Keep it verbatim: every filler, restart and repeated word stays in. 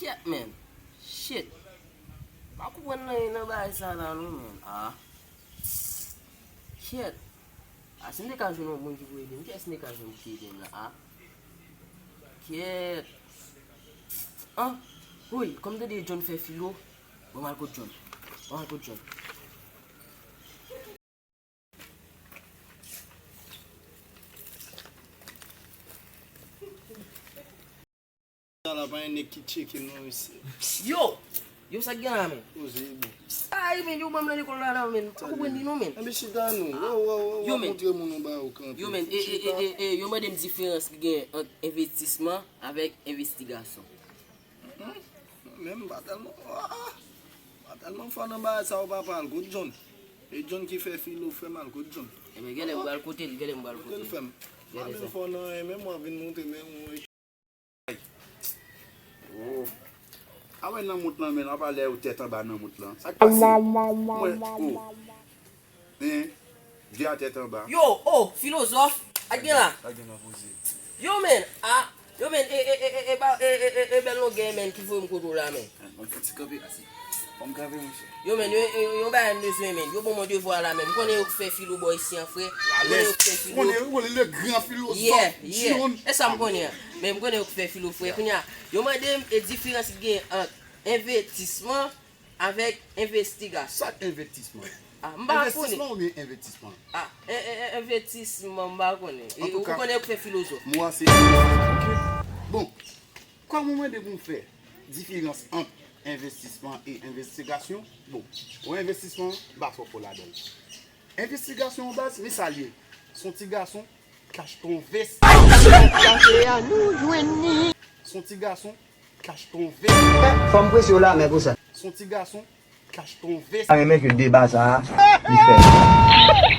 Kyèt, men. Shit. Pa konprann anyen nan bagay sa la non, men. Ah. Kyèt. Ah, si m te ka jwenn yon moun ki pou ede m, kiyès m te ka jwenn pou ki ede m la, ah? Kyèt. Ah, woy, kòm m tande John fè filo, bon, m al kot John. Bon, m al kot John. Sa la pa gen nèg ki tcheke non, mesye. Yo! Yo, sa k gen la, men? Poze, bon. Ay, men, yo, ban m nan lekòl la, la, men. Pa konprann li non, men. Enben, chita non. Wo, wo, wo, wo, montre moun yon bagay ou kanpe. Yo, men, e, e, e, e, e, yo mande m diferans ki gen ant envestisman avèk envestigasyon. Mwen menm, m pa tèlman, ah, m pa tèlman fò nan bagay sa yo, papa, al kot John. E John ki fè filo, frè m, al kot John. Enben, genlè m pral kote l, genlè m pral kote l. Kote l, frè m? M pa menm fò nan anyen, men mwen vin montre, men mwen Oh. A wè nan mont lan, men, apa lè yo tèt anba nan mont lan. Sa k pase? Mwen, oh. Hein? Vye a tèt anba. Yo, oh, filozòf. Ak gen la. Ak gen la poze. Yo, men, a, yo, men, e, e, e, e, e, ba, e, e, e, e, bèl longè, men, ki voye m kote w la, men. Bon, fouti kanpe, asi. Fò m kanpe, monchè. Yo, men, yo, yo, yo, bagay m bezwen, men. Yo ban mwen devwa la, men. M konnen yo k fè filo bò isi an, frè. M konnen yo k fè filo. Konnen, konnen le gran filozòf. Yeah, yeah. John. E sa m konnen an. Men m konnen yo k fè filo, frè. Kounye a, yo mande m, e diferans ki gen ant envestisman avèk envestigasyon. Sa k envestisman? Ah, m pa konnen. Envestisman oubyen envestisman? Ah, en, en, en, envestisman, m pa konnen. E, ou konnen yo k fè filozòf. Mo a se envestisman. Bon, kòm ou mande pou m fè diferans ant envestisman e envestigasyon, bon, yon envestisman, m pa twò fò ladan l. Envestigasyon an baz, men sa l ye. Se yon ti gason k achte yon vès. Ay, sa se a nou jwenn li. Se yon ti gason k achte yon vès. Fò m prese w la, men pou sa. Se yon ti gason k achte yon vès. Pa renmen ke deba sa a, li fèt.